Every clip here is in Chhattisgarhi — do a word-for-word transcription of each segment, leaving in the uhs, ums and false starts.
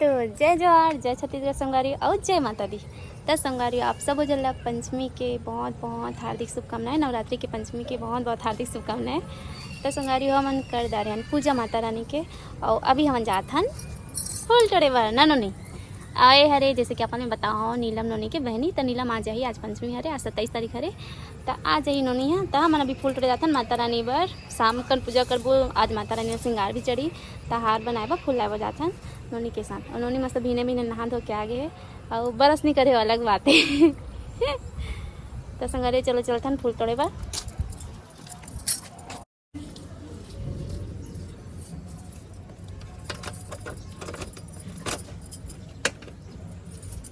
तो जय जोहार, जय छत्तीसगढ़ संगवारी अउ जय माता दी। त संगवारी, आप सबो झन ला पंचमी के बहुत बहुत हार्दिक शुभकामनाएं, नवरात्रि के पंचमी के बहुत बहुत हार्दिक शुभकामनाएं। त संगवारी हो, हमन कर डारे हन पूजा माता रानी के, अउ अभी हमन जात हन फूल टोड़े बर, ना नोनी? आए हरे, जैसे कि अपन में बताओ, नीलम नोनी के बहनी, त नीलम आ जाही, आज पंचमी हरे, आज सत्ताईस तारीख हरे, त आ जाही नोनी ह। त हमन अभी फूल टोड़े जात हन माता रानी बर, शाम कन पूजा करबो, आज माता रानी ला श्रृंगार भी चढ़ी, त हार बनाए बर फूल लाए बर जात हन नोनी के साथ। अउ नोनी मस्त भीने भीने नहा धो के आ गे हे, अउ बरस नहीं करे, अलग बात है। त संगवारी, चलो चलथन फूल तोड़े बर।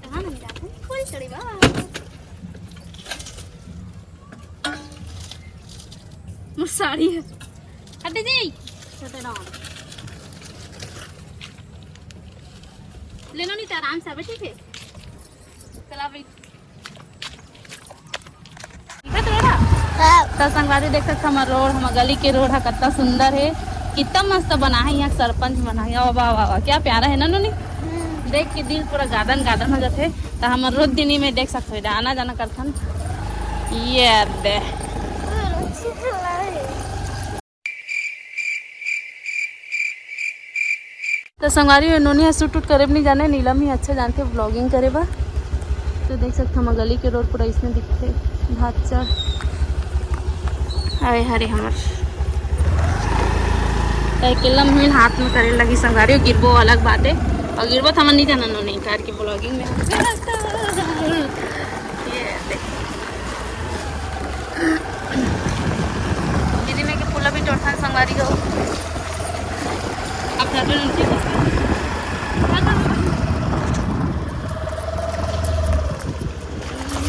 कहाँ नहीं जाते फूल तोड़े बर? मोर साड़ी है। हट जी। छोटे ना। ले लो नहीं तो आराम से, ठीक है? चला भाई। दिखत रोड ह? हाँ। त संगवारी देख सकत, हमर रोड, हमर गली के रोड ह कतना सुंदर हे, कितना मस्त बना है यहाँ सरपंच बना है। वाह, वाह, वाह, वाह, क्या प्यारा है ना नोनी? हम्म। देख के दिल पूरा गादन गादन हो जाथे। त हमर रोज दिनी में देख सकत हो, आना जाना करथन। ये दे। तो संगवारी हो, नोनी ह शूट उट करे बर नहीं जाने, नीलम ही अच्छा जानथे व्लॉगिंग करे बर। तो देख सकते, हमर गली के रोड पूरा इसने दिखथे। भात चढ़ आए हरे हमर तय केलम मिल हाथ में करे लगी संगवारी हो, गिरबो अलग बात है। और गिरबो तो हमन नहीं जाना नोनी कार के व्लॉगिंग में। ये देख। दीदी में के फूला भी टोटन संगवारी हो। आप घर पे उनसे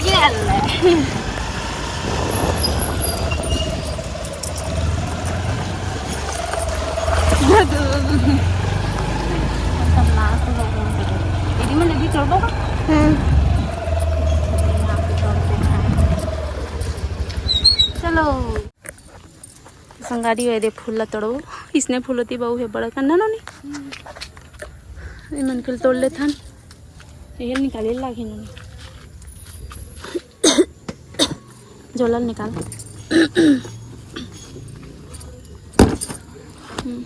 ये ले। दीदी, मैं अभी तोड़ दूँ। हम्म। चलो। संगवारी हो, एदे फूल ला तोड़ो। इसने फूल होती बहू है बड़ा का, ना नोनी? ये मन के तोड़ लेथन। ये निकाले लागी नोनी। झोला निकाल। हम्म,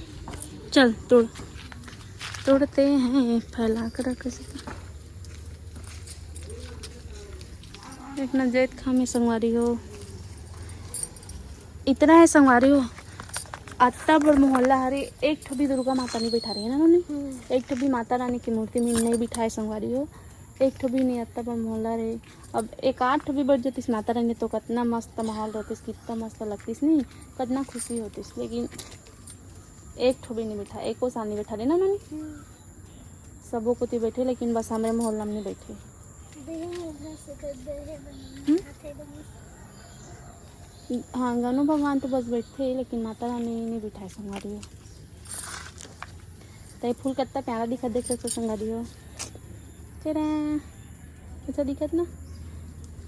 चल तोड़। तोड़ते हैं, फैला कर रख सके। एक नजर खामे संगवारी हो, इतना है संगवारी हो, अत्ता बड़ मोहल्ला हरे, एक ठो भी दुर्गा माता नहीं बैठा रही है ना नोनी? हम्म। एक ठो भी माता रानी की मूर्ति में नहीं बिठाए संगवारी हो, एक ठो भी नहीं, अत्ता बड़ मोहल्ला रे। अब एक आध ठो भी बैठ जातीस माता रानी तो कितना मस्त माहौल रहतीस, कितना मस्त लगतीस नहीं, कितना खुशी होतीस, लेकिन एक ठो भी नहीं बैठा, एको साल नहीं बैठा रही ना नोनी? हम्म। सबो कोती बैठे, लेकिन बस हमरे मोहल्ला में नहीं बैठे। देहे मोहल्ला से कर देहे बनी हम्म? आथे बनी। हाँ, गनु भगवान तो बस बैठे, लेकिन माता रानी नहीं बैठाए संगवारी हो। तो ये फूल कितना प्यारा दिखा, देख सकते हो संगवारी हो। तेरा अच्छा दिखत ना,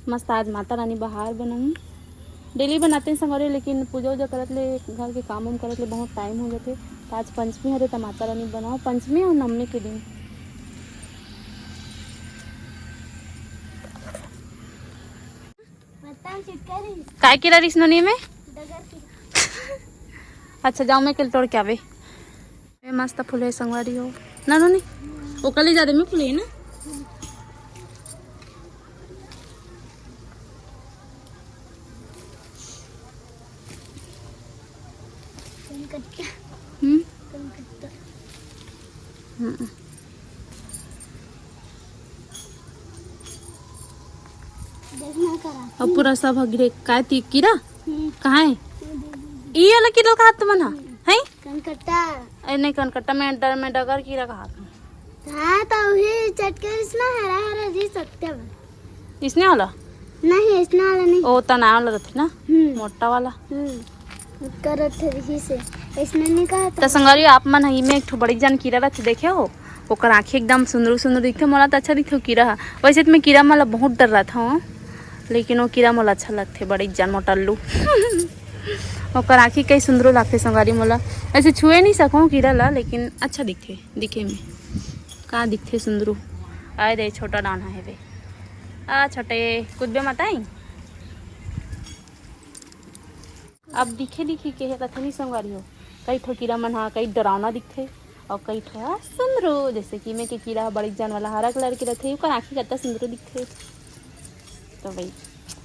मस्त। आज माता रानी बहार बनाऊँ, डेली बनाते हैं संगवारी, लेकिन पूजा उजा करत ले, घर के काम उम करत ले बहुत टाइम हो जाते। तो आज पंचमी हरे तो माता रानी बनाओ, पंचमी और नवमी के दिन। बताओ चिटकारी। काय कीरा रिस नोनी में? डगर की। अच्छा, जाओ, मैं कल तोड़ के आवे। ए, मस्त फूल है संगवारी हो। ना नोनी? ओकर ले ज्यादा में फूल है ना? कलकत्ता। हम्म? कलकत्ता। हम्म। देखना करा। अब पूरा सब गिरे। काय ती कीरा? हम्म। कहाँ है? ये दे दे। ये वाला कीरा कहा तुमन हा? हम्म। हैं? कनकट्टा। ए, नहीं, कनकट्टा में डर, में डगर कीरा कहा था। हाँ, तो वही चटके इसना हरा हरा जी सकते हैं। इसने वाला? नहीं, इसने वाला नहीं। ओ, तना वाला रहते ना, हम्म। मोटा वाला। हम्म। करत रही से, इसने नहीं कहा था। तो संगवारी, आप मन ह, इमे एक ठो बड़ी जान कीरा रहते, देखे हो? ओकर आँखी एकदम सुंदरू सुंदरू दिखथे। मोला तो अच्छा दिखथे ओ कीरा ह। वैसे तो मैं कीरा मन ला बहुत डर रहा था, लेकिन वो कीरा मोला अच्छा लगथे, बड़ी जान मोटल्लू। ओकर आँखी कई सुंदरू लगथे संगवारी मोला। ऐसे छुए नहीं सकूँ कीरा ला, लेकिन अच्छा दिखथे दिखे में। का दिखथे सुंदरू। आए दे, छोटा डाना हे बे। आ छोटे, कुदबे मत आई। अब दिखे दिखी के रथे नी संगवारी हो, कई ठो कीरा मन हा कई डरावना दिखथे, और कई ठो हा सुंदरू, जैसे कि में के कीरा हा बड़े जान वाला हरा कलर के रथे, ओकर आँखी कत्ता सुंदरू दिखथे। तो भाई,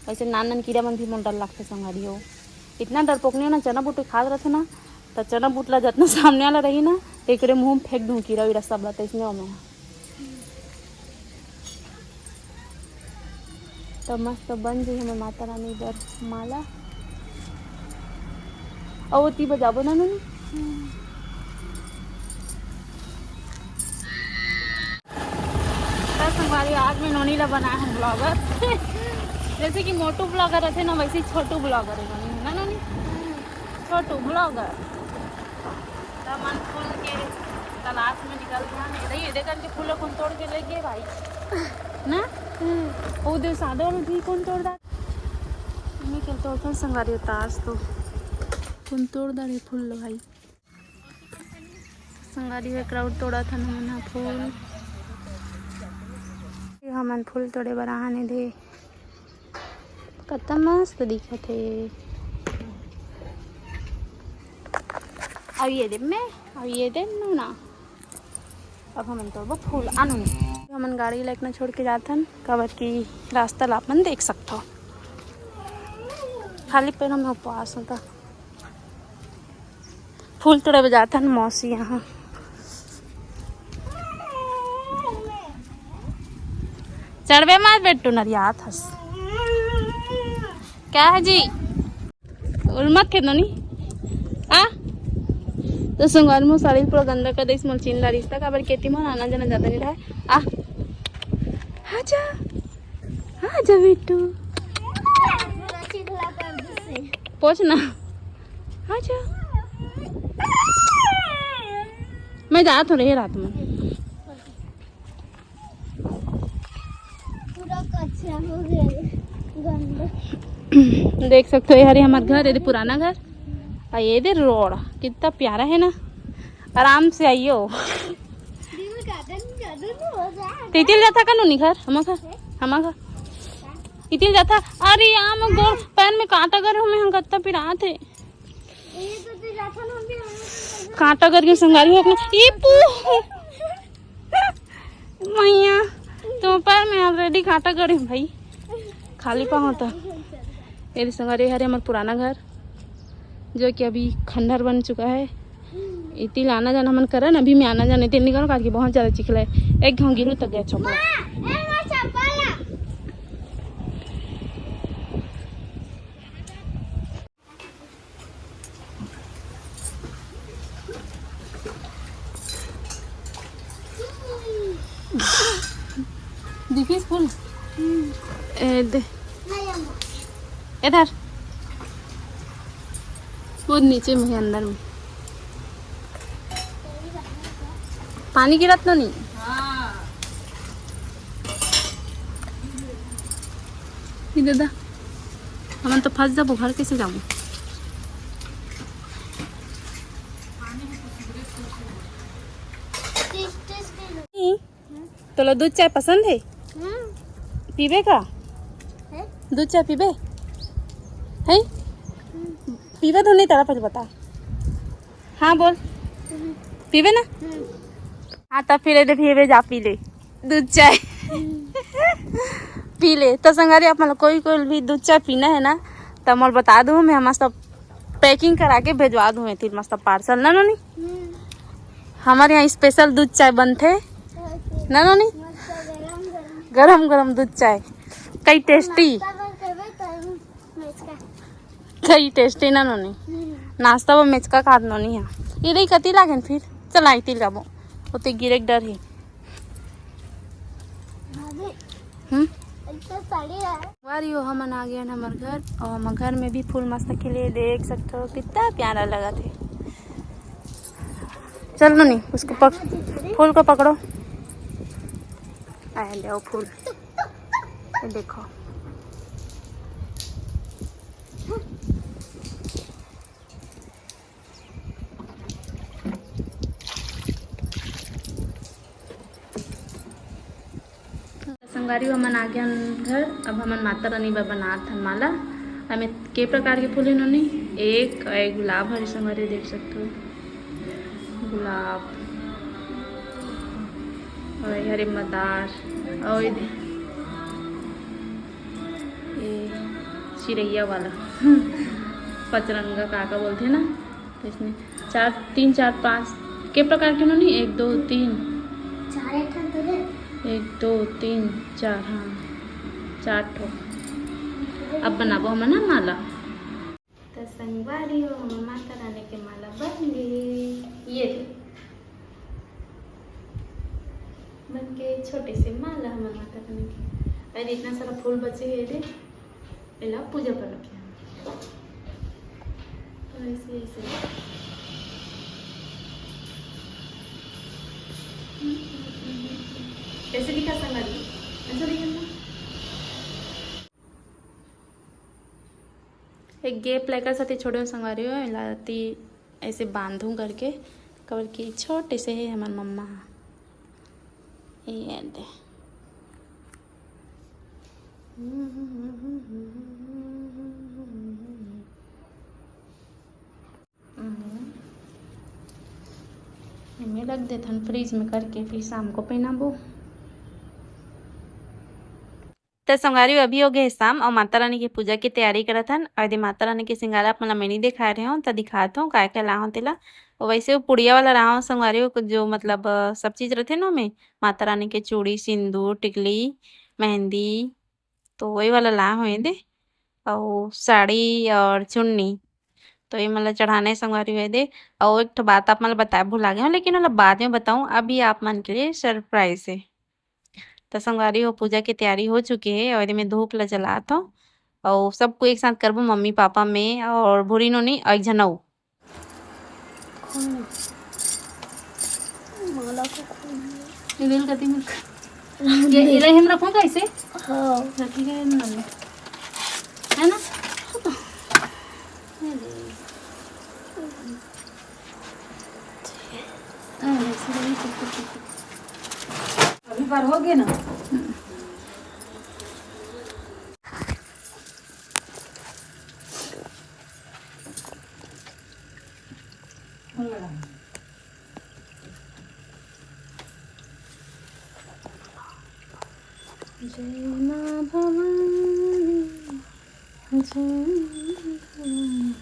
वैसे नान नान कीरा मन भी मोर डर लगथे संगवारी हो, इतना डरपोकनी हो ना, चना बूट खात रथे ना, तो चना बूट ला जतना सामने वाला रही ना, तेकरे मुंह में फेंक दूं कीरा वीरा सब ला, तैसने हो मैं। तो मस्त बन जाही हमर माता रानी बर माला। अउ ओती बजाबो ना नोनी। तो संगवारी, आज मैं नोनी ला बनाए हन ब्लॉगर। जैसे कि मोटू ब्लॉगर रथे ना, वैसे ही छोटू ब्लॉगर है नोनी, है ना नोनी? छोटू ब्लॉगर। त मन फूल के तलाश में निकल गया। नहीं रही, ये देखन के फूल कौन तोड़ के ले गए भाई? ना? वो दे सादा वाला भी कौन तोड़ डारे? मैं कल तोड़थन संगवारी उतास तो। कौन तोड़ डारे फूल लो भाई? संगवारी, ये क्राउड तोड़त हन हमन ह फूल। ये हमन फूल तोड़े बर आने दे। कत्ता मस्त दिखत हे। अब ये दे मैं, अब ये दे नूना। अब हमन तोड़बो फूल। आनू, हमन गाड़ी ला एकना छोड़ के जाथन, काबर कि रास्ता ला अपन देख सकथो। खाली पैर हम उपवास होता। फूल तोड़े बर जाथन मौसी यहाँ। चढ़बे मत बेटू, नरियात हस। क्या है जी? उलमत खेत नोनी? आ? तो संगवारी, मोर साड़ी पूरा गंदा कर देस, मोर चिन डारिस। त काबर केती मोर आना जाना ज्यादा नहीं रहा। आ? आजा। आजा बेटू। पोछ ना। आजा। मैं जात हूँ रे रात में। पूरा कचरा हो गया, गंदा। देख सकते हो, ये हरे हमार घर, ये दे पुराना घर, और ये दे रोड, कितना प्यारा है ना। आराम से आइयो। तितिल जाता का नोनी घर, हमा घर, हमा घर। तितिल जाता। अरे यार, मैं गोड़ पैर में कांटा गर हूँ, मैं हम कत्ता पिरात है। कांटा गर के संगवारी हो अपना। ई पू। मैया, तो पैर में ऑलरेडी कांटा गड़े भाई, खाली पाँव होता। ये संगवारी, हरे हमार पुराना घर, जो कि अभी खंडहर बन चुका है। इतिल आना जाना हमन करन, अभी मैं आना जाना इतिल निकल करके बहुत ज्यादा चिखला है। एक घाव गिरू तक गया छोकरा। देखिस फूल? ए दे। इधर। वो नीचे में है, अंदर में। पानी गिरत तो नहीं? हाँ। ये दादा, हमन तो फंस जाबो, घर कैसे जाबो? तीस, तीस किलो। नहीं, तोला दूध चाय पसंद है? हम्म। पीबे का? है? दूध चाय पीबे? है? हम्म। पीबे तो नहीं, तेरा पहले बता। हाँ बोल। हम्म। पीबे ना? हम्म। हाँ, तब फिर ये दे पीबे, जा पी ले दूध चाय। हम्म। पी ले। तो संगवारी, आप मतलब कोई कोई भी दूध चाय पीना है ना, तो मोल बता दूँ, मैं मस्त पैकिंग करा के भेजवा दूँ, एती मस्त पार्सल ना नोनी। हम्म। हमारे यहाँ स्पेशल दूध चाय बनथे ना नोनी, मस्त गरम गरम। गरम गरम दूध चाय, कई टेस्टी। नाश्ता बर करबे तो मेचका। कई टेस्टी ना नोनी। हम्म। नाश्ता बर मेचका खात नोनी है। ये रही कती लागेन फिर, चला इतिल गाबो, ओती गिरे के डर ही। भाभी, हम्म? एक तो साड़ी है। वारी हो, हमन आ गए हमर घर, और हमर घर में भी फूल मस्त खिले, देख सकते हो कितना प्यारा लगा थे। चल नोनी, उसको पक-, फूल को पकड़ो। आए ले फूल, ये देखो। संगवारी हो, हमन आ गेन घर। अब हमन माता रानी बर बनात हन माला। एमे के प्रकार के फूल हे नोनी? एक, एक गुलाब हरे संगवारी, देख सकथो, गुलाब, अउ ये हरे मदार, अउ ये दे, ये चिरैया वाला पचरंगा का का बोलथे ना, तो इसमें चार, तीन, चार, पाँच के प्रकार के नोनी? एक, दो, तीन, चार एक ठन तो रे। एक, दो, तीन, चार, हाँ, चार ठो। अब बनाबो हमन ना माला। त संगवारी हो, हमर माता रानी के माला बन गे। ये दे, बन के छोटे से माला हमर माता रानी के। अरे, इतना सारा फूल बचे हे रे, एला पूजा पर रखे हन। तो ऐसे, ऐसे। कैसे दिखा संगवारी? अच्छा दिखा ना? एक gap लेकर साथी छोड़े संगवारी हो, एला ती ऐसे बांधूं करके, काबर कि छोटे से हे हमर मम्मा ह। ये दे। एमे रख देथन fridge में करके, फिर शाम को पहनाबो। त संगवारी हो, अभी हो गे हे शाम अउ माता रानी के पूजा के तैयारी करत हन। अउ एदे माता रानी के सिंगार आप मन ला मैं नइ दिखाए रहे हंव, त दिखात हंव काय काय लाए हंव तेला। अउ वैसे वो पुड़िया वाला लाए हंव संगवारी हो, जो मतलब, अ, सब चीज रथे ना ओमे, माता रानी के चूड़ी, सिंदूर, टिकली, मेहंदी, तो वही वाला लाए हंव एदे। अउ साड़ी अउ चुन्नी, तो ये मन ला चढ़ाना हे संगवारी हो एदे। अउ एक ठो बात आप मन ला बताए भुला गे हंव, लेकिन ओला बाद में बताऊं, अभी आप मन के लिए surprise हे। त संगवारी हो, पूजा के तैयारी हो चुके हे अउ एदे में धूप ला जलात हंव अउ सबको एक साथ करबो, मम्मी, पापा, मैं अउ भूरी नोनी अउ एक झन अउ। माला को खोल। ये बेल कति में ये, ये हम रखूं कैसे? हाँ। रखी गए ना। है ना? ये ले। अभी बार हो गए ना। जय माँ भवानी, जय माँ भवानी।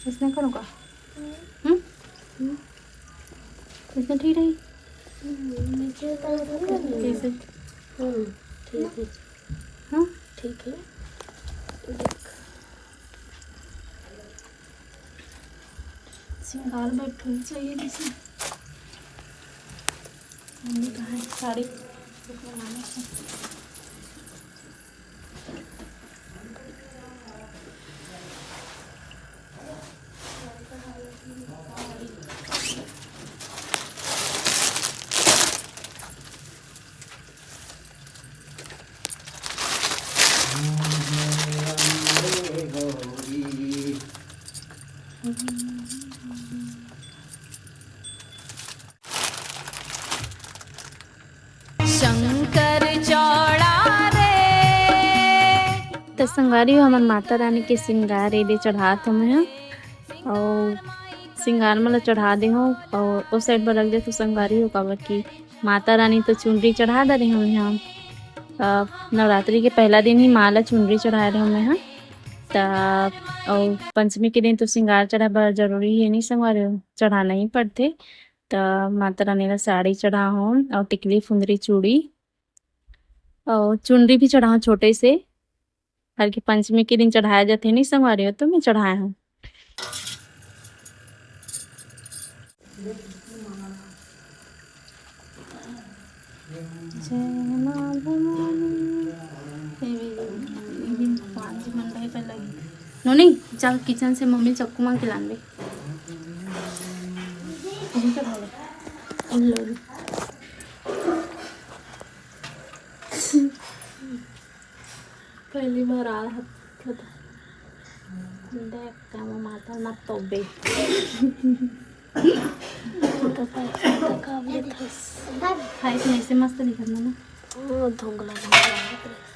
इसने करूँगा। हम्म? हम्म। इसने ठीक रही? हम्म, नीचे उतार दो ना। कैसे? हम्म, ठीक है। हाँ? ठीक है। देख। सिंगार बैठल चाहिए जैसे। मम्मी कहाँ है? साड़ी। शंकर चौड़ा रे। त संगवारी हो, हमन माता रानी के सिंगार एदे चढ़ात हन मैं ह, अउ सिंगार मन ल चढ़ा दे हंव, अउ ओ side बर रख देथंव संगवारी हो, काबर कि माता रानी तो चुनरी चढ़ा डरे हंव मैं ह। अ, नवरात्रि के पहला दिन ही माँ ला चुनरी चढ़ाए रहे हंव मैं ह। त अउ पंचमी के दिन तो सिंगार चढ़ाए बर जरूरी हे नहीं संगवारी हो, चढ़ाना ही पड़थे। त माता रानी ला साड़ी चढ़ाए हंव अउ टिकली, फुंदरी, चूड़ी अउ चुनरी भी चढ़ाए हंव छोटे से, हर के पंचमी के दिन चढ़ाए जाथे नहीं संगवारी हो, तो मैं चढ़ाए हंव। जय माँ भवानी। ए भी, ए भी पाँच मन रहे पहले। नोनी, चल kitchen से मम्मी चक्कू मांग के लानबे। पहली बार आ रहा था। देख, का माता ना तोबे। तो का, तो का बोले था? हाय, तो ऐसे मस्त दिखत ना। हाँ, धुंधला, धुंधला होत रहिस।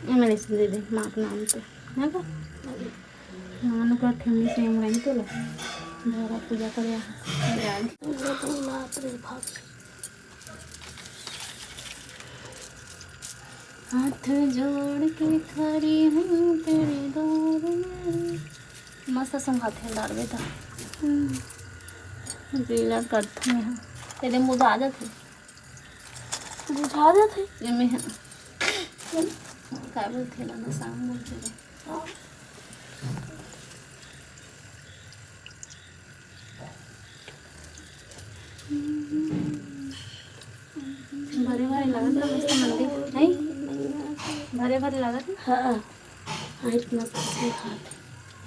ये मेरे से दे दे, माँ के नाम पे, है का? नाम कर ठंडी से हम रही तो लो। पूजा करे आ। बाप रे बाप। हाथ जोड़ के खड़ी हूँ तेरे द्वार में। मस्त संघाथे डालबे त। हम्म। गीला करथे यहाँ। तेरे मुझे आदत है। बुझा जाथे। एमे ह-, का बोलथे ला ना, साग बोलथे ला। भरे भरे लागत ना मस्त मंदिर, नहीं? भरे भरे लागत ना? हाँ। हाँ, इतना मस्त से खात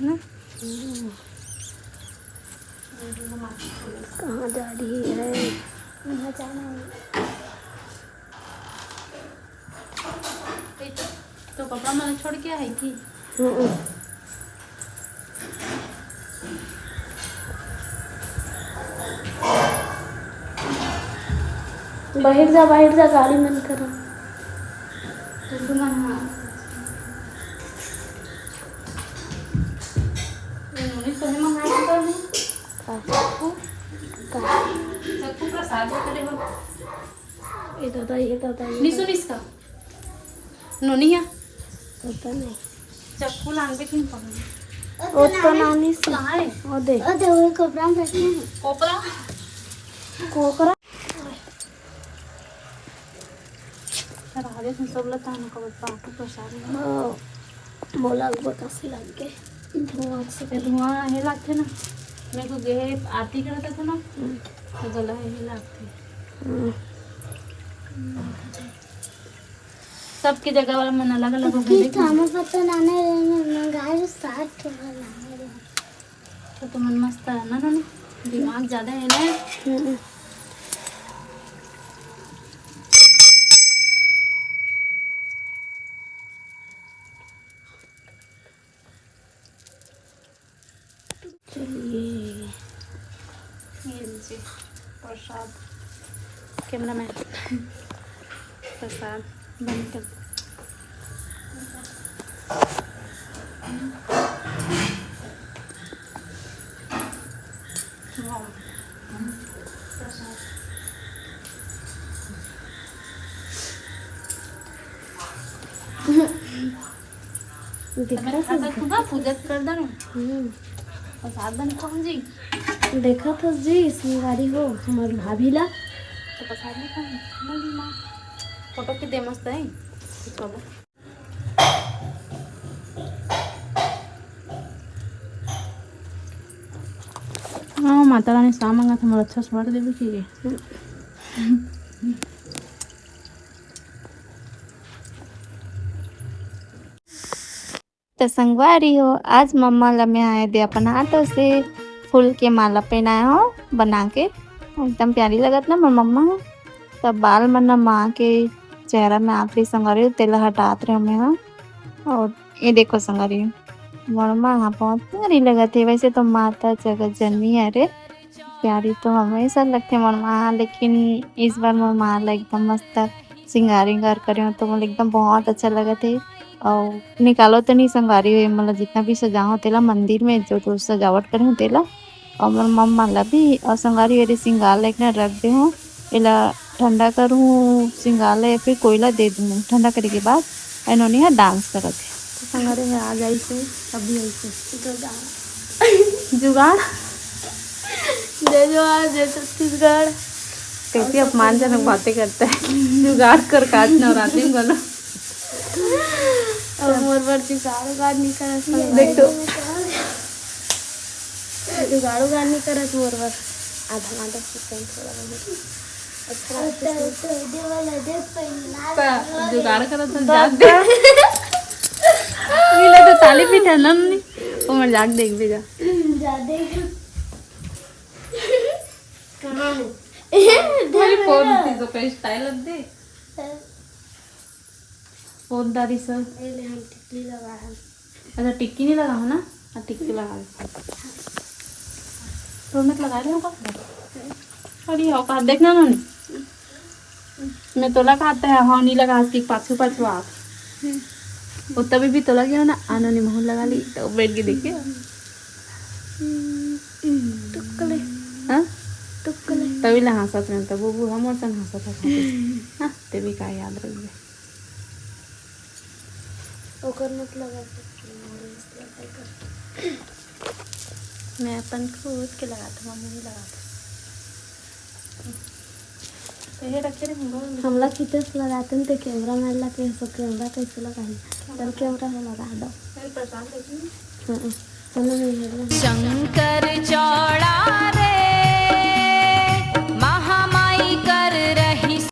है ना? कहाँ जा रही है? यहाँ जाना है। तो कपड़ा मन छोड़ के आई थी। हम्म। बाहर जा, बाहर जा, गाड़ी मन करो। तो तुम हाँ। ये नोनी सोहे मंगाया तो नहीं? का? का? सबको प्रसाद करे हो। ए दादा, ए दादा, ए नहीं दादा। सुनिस का? नोनी है? पता नहीं। चक्कू लान के क्यों पकड़? ओ तो नानी से। कहाँ है? ओ दे। ओ दे, वो कोपरा में रखे हैं। कोपरा? कोकरा? राधे से सब लता ना कबर पाटू प्रसाद में। हाँ, मोला बकासी लग गए। धुआं से। ये धुआं हे लागथे ना। मेरे को गे आरती करता था ना, हम्म। तो गला हे लागथे। हम्म। सबके जगह वाला मन अलग अलग हो गए, देखो। थामा पत्ता लाने रहे, मंगाए जो सात ठो लाने रहे। तो तुमन मस्त है ना, ना, ना? दिमाग ज्यादा है ना? हम्म। चलिए। ये लीजिए प्रसाद, कैमरामैन। प्रसाद बन कर। वाह। प्रसाद। देखा था। पूजा कर दे। हम्म। प्रसाद बन खाऊं जी। देखा था जी, संगवारी हो, हमार भाभी ला। तो प्रसाद नहीं खाऊं, ना जी माँ। फोटो के दे मस्त है। चलो। हाँ, माता रानी सामान का हमारा अच्छा स्वाद देवे चाहिए। त संगवारी हो, आज मम्मा ल मैं आए दे अपन हाथों से फूल के माला पहनाए हो बना के, एकदम प्यारी लगत ना मोर मम्मा ह। तब बाल मन न माँ के चेहरा में आखिरी संगवारी हो, तेला हटात रहे मैं ह। और ये देखो संगवारी हो, मोर माँ ह बहुत प्यारी लगत है। वैसे तो माता जगत जननी है रे, प्यारी तो हमेशा लगथे मोर माँ, लेकिन इस बार मोर माँ ला एकदम मस्त सिंगार विंगार करे हो, तो मोला एकदम बहुत अच्छा लगत हे। अउ निकालो तो नहीं संगवारी हो, मतलब जितना भी सजाओ तेला मंदिर में जो, जो सजावट करे हो तेला, अउ मोर मम्मा ला भी। अउ संगवारी हो, एदे सिंगार ला एक ना रख दे हो, एला ठंडा करूँ सिंगार ला या फिर कोयला दे दूँ, ठंडा करे के बाद एनोनी हा डांस करत हे। तो संगवारी हो, आ जाइसे, अभी आइसे। जुगाड़। जय जोहार, जय छत्तीसगढ़। कैसी अपमानजनक बातें करता है। जुगाड़ कर काट नवरात्रि में बोलो। अब मोर बर जुगाड़ उगाड़ नहीं करत हे। देख तो। जुगाड़ उगाड़ नहीं करत मोर बर। आधा आधा चिकन थोड़ा बहुत। अच्छा, अच्छा, अच्छा। तो दे वाला दे पहला। जुगाड़ करत हस, जाग दे। मिला तो ताली पीटा ना नहीं। ओ मर जाग देख भी जा। जा देख। कहाँ है? मेरी फोन थी तो कहीं स्टाइल दे। फोन दारी सर। ए ले हम टिकली लगा है। अच्छा, टिक्की नहीं लगा हो ना? हाँ, टिक्की लगा दे। तो मत लगा रहे हो का? अरे हो का, देखना ना नहीं। मैं तोला कहते हैं, हाँ, नहीं लगा, इसके पाछू पाछू आप। वो तभी भी तोला गया ना, आनो नहीं महूँ लगा ली, तो बैठ के देखिए। टुकले। हाँ? टुकले। तभी ला हंसत में, तब वो बूढ़ा मोर सन हंसत था। हाँ, ते भी का याद रख दे। ओकर मत लगा। मैं अपन खुद के लगात हूँ, मम्मी नहीं लगात। तो ये रखे रहे हम लोग। हमला कितस लगाते हैं, तो कैमरा मैन ला के, सो कैमरा कैसे लगाई? चल, कैमरा हो लगा दो। चल, प्रशांत देखिए। हाँ, चलो, मैं लगा। शंकर चौड़ा रे,